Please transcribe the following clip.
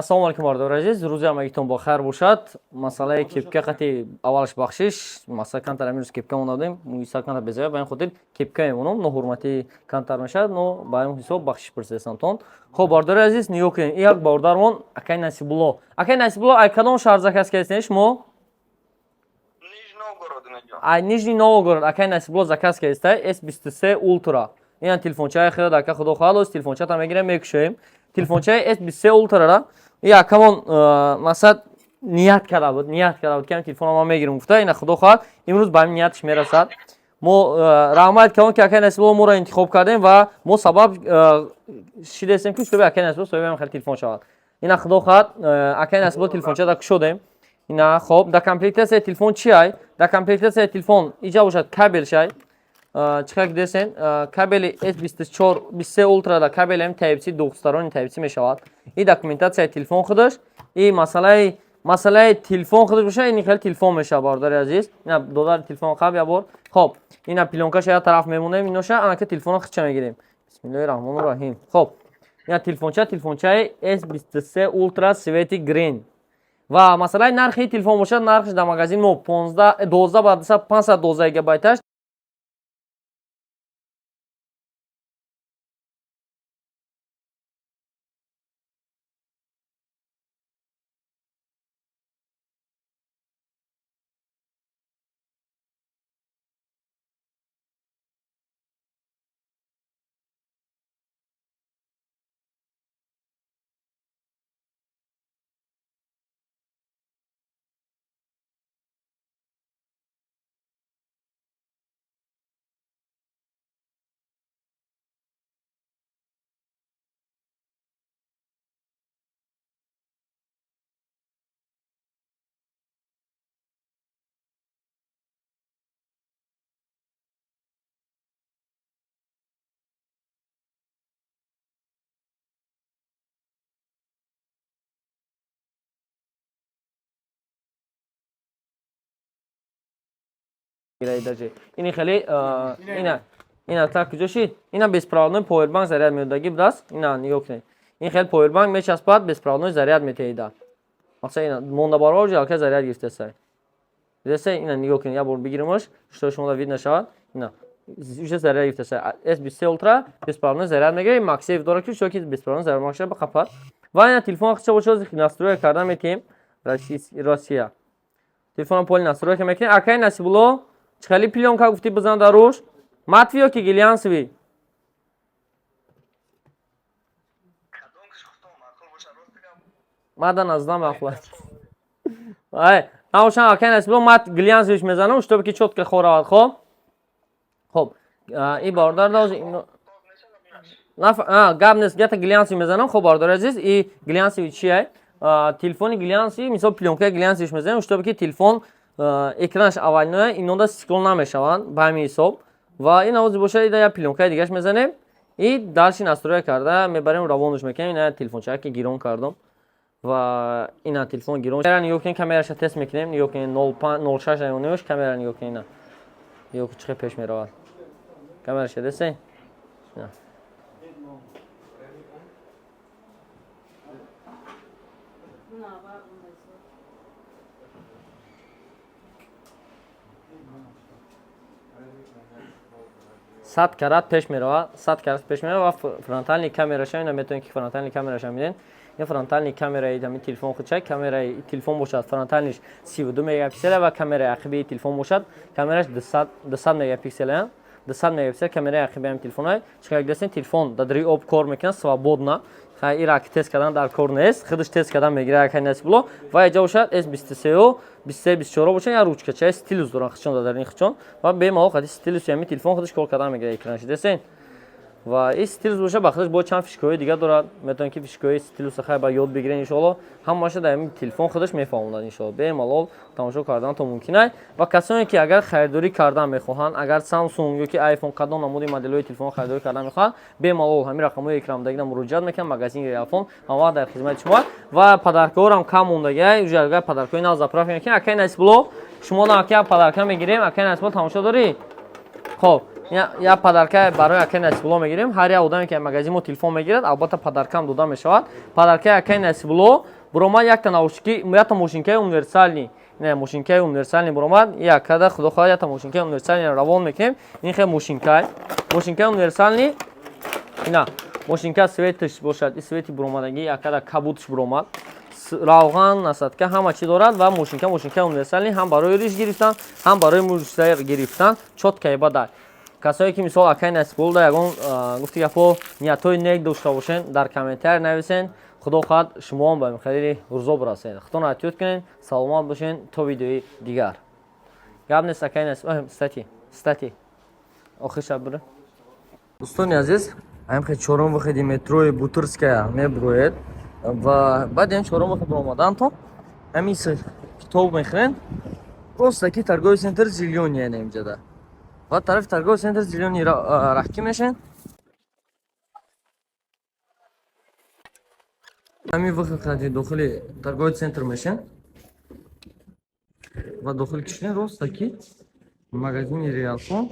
Ассалому алайкум, бардори азиз, рӯзи ҳамагитон бо хайр бошад. Масъалаи кепка қати аввалаш бахшиш, масъала камтар амирӯз кепка монда будем, мӯи камтар безая, ба ин хотир кепка мемонам, ноҳурматӣ камтар мешавад, но ба ин ҳисоб бахшиш пурсидастамтон. Хоб, бардори азиз, нигоҳ кунед, ин як бародармон, акай Насибулло. Акай Насибулло, ай кадом шаҳр заказ кардастед шумо? Ай Нижний Новгород акай Насибулло заказ кардастай S23 Ultra. Ина телефончаи хеле ака, худо хоҳад, оз телефончата мегирем, мекушоем. Телефончаи S23 Ultra-ра и акамон масалан ният карда буд, ки ҳамин телефонро ман мегирам гуфта, ина худо хоҳад, имрӯз ба ҳамин нияташ мерасад. Мо раҳмат калон, ки акай Насибулло моро интихоб кардем ва мо сабаб шидастем, ки шуби акай Насибулло соҳиби ҳамин хеле телефон шавад. Ина худо хоҳад, акай Насибулло телефончада кушодем. Ина хоб, дар комплектатсияи телефон чи ай? Дар комплектатсияи телефон иҷа бошад кабелшай. Чӣ хел дидесен, кабели S24 23 Ultra да кабели ҳам Type-C, двухсторонний Type-C мешавад. И документатсияи телефон худаш, и масъалаи телефон худаш бошад, ин хеле телефон мешавад, бародари азиз. Ина додари телефон қаб я бор. Хоб, ина плёнкаша як тараф мемонем, иноша анака телефонро хича мегирем. Бисмиллоҳи раҳмони раҳим. Хоб, ина телефонча, телефончаи S23 Ultra цвети green. Ва масъалаи нархи телефон бошад, нархш дар магазин мо 15 12 ба 512 гигабайташ гирайдаҷи. Ини хеле ина так куҷо шид? Ина беспроводной повербанк заряд медодагӣ будааст. Ина нигоҳ кунед. Ин хеле повербанк мечаспад, беспроводной заряд метеҳида. Мақсад ина монда баробар ҷалка заряд гирифтасай. Дидасай, ина нигоҳ кунед, як бор бигиримаш, что шумо вид нашавад. Ина уже заряд гирифтасай. S23 Ultra беспроводной заряд мегирад, MagSafe дорад, ки что ки беспроводной заряд мешавад ба қапад. Ва ина телефон хича бошад, настройка кардан метиҳем. Россия. Телефонро поли настройка мекунем. Акай Насибулло, чӣ хеле плёнка гуфтӣ бизан дар рӯш? Матовый ё ки глянцевый? Мада наздам мақул. Ай, набошам, акай Насибулло, мат глянцевый ш мезанам, чтобы ки чётко хоравад, хоб? Хоб, и бародар доз гап нест, гата глянцевый мезанам. Хоб, бародари азиз, и глянцевый чи ай? Телефони глянцевый, мисол плёнкаи глянцевый ш мезанем, чтобы ки телефон экранаш овальное, инонда стекло намешаванд ба ҳамин ҳисоб. Ва ин овози бошад, ида як плёнкаи дигаш мезанем и дальше настройка карда мебарем, равонаш мекунем. Ина телефончака ки гирон кардам ва ина телефон гирон. Нигоҳ кунед, камераша тест мекунем. Нигоҳ кунед, 06 иониош камера нигоҳ кунед, ина нигоҳ чӣ пеш меравад камераша, десен. 100 карат пеш меравад, 100 карат пеш меравад. Ва фронтальный камераша ина метавонед, ки фронтальный камераша мебинед. Ин фронтальный камераи ҳамин телефон худшай. Камераи телефон бошад, фронтальный ш 32 мегапиксела ва камераи ақибии телефон бошад, камераш 200 мегапиксела, 200 мегапиксел камераи ақиби ҳамин телефонай. Чӣ дестен, телефон дар дари об кор мекунад свободно. Хай, ира ки тест кардан дар кор нест, худаш тест кардан мегирад акай Насибулло. Ва иҷа бошад S23, 23, 24 бошад, я ручкачаи стилус доранд хичон дар ин хичон ва бемалол қади стилуси ҳамин телефон худаш кор кардан мегирад экранаши, десен. Ва ин стилус бошад, ба худаш бо чанд фишкаҳои дигар дорад. Метавонед, ки фишкаҳои стилуса хай ба ёд бигиред, иншоалло. Ҳамаша дар ҳамин телефон худаш мефаҳмонад, иншоалло. Бемалол тамошо карданатон мумкин ай. Ва касоне ки агар харидорӣ кардан мехоҳанд, агар Samsung ё ки iPhone, кадом намуди моделҳои телефон харидорӣ кардан мехоҳанд, бемалол ҳамин рақамҳои экранбудагида муроҷиат мекунанд. Магазини Реалфон ҳамавақт дар хизмати шумо ва подаркаҳорам кам мондагиай. Уже агар подаркаҳои нав заправка мекунем, акай Насибулло, шумо ака подарка мегирем. Акай Насибулло, тамошо дорӣ? Хоб. Я подарка барои акай Насибулло мегирем. Ҳар як одаме, ки магазин мо телефон мегирад, албатта, подаркам дода мешавад. Подаркаи акай Насибулло буромад якта наушники, якта мошинкаи универсальный. Не, мошинкаи универсальный буромад. Якада, худо хоҳад, якта мошинкаи универсальный равон мекунем. Ин хел мошинкай. Мошинкаи универсальный, ина мошинка, светаш бошад, и свети буромадагӣ, якада кабутш буромад. Равған, насадка, ҳама чӣ дорад ва мошинка универсальный, ҳам барои риш гирифтан, ҳам барои мушта гирифтан чёткай бадай. Касое ки, мисол, акай Насибулло ягон, гуфти гапо, ниятҳои нек дошта бошен, дар комментарий нависен. Худо хоҳад, шумоам ба михаили рӯзо бирасед. Худтон эҳтиёт кунед, саломат бошен, то видеои дигар. Гап нест, акай Насиб. Кстати, охир шаб бура. Дӯстони азиз, ҳамхе чорум выходи метрои Бутырская мебуроед ва баъди ҳам чорум выход омадантон, ҳамин китоб мехӯрен, просто ки торговый центр «Зелёный» яъне инҷада ва тарафи торговый центр «Зелёный» раҳкӣ мешен. Ҳамин выход хади дохили торговый центр мешен ва дохили кишвен роста ки магазини Реалфон.